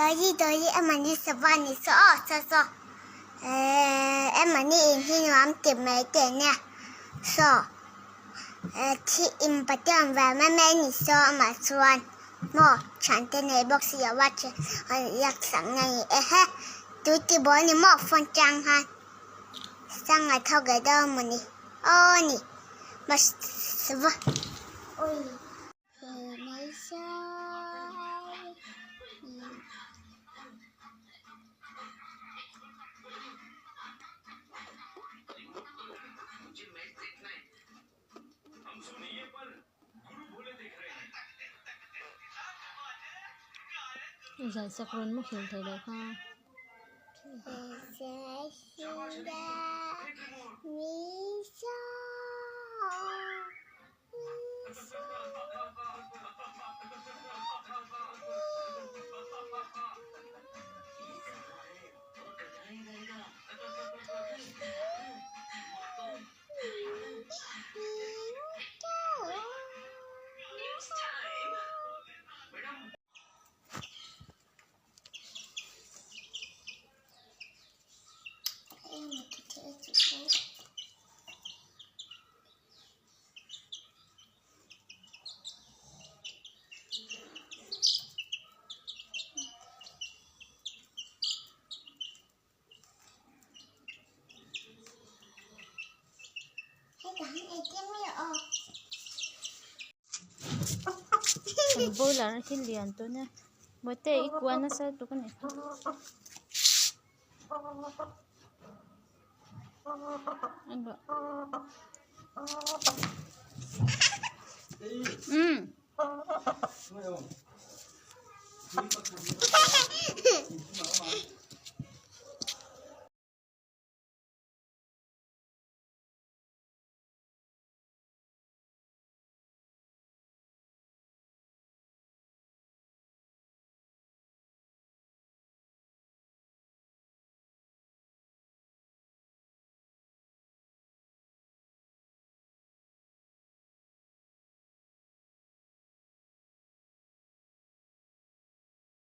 Dawi dawi emawni sava ni saw aw saw saw eh emawni in hi nuam ti mai te nia saw eh thi in pathian ve mai mai ni saw amah chuan maw thiante nei bawk si lo a thian yak sak na ni ehe tui ti bawl ni maw phone chang khan sanga tho ge dawn mawni aw ni sava ui. Zai sak rawn muhil thei lo kha. Kan boiler hi lian tawh nia mawte i kua nasa lutuk a ni. Umm.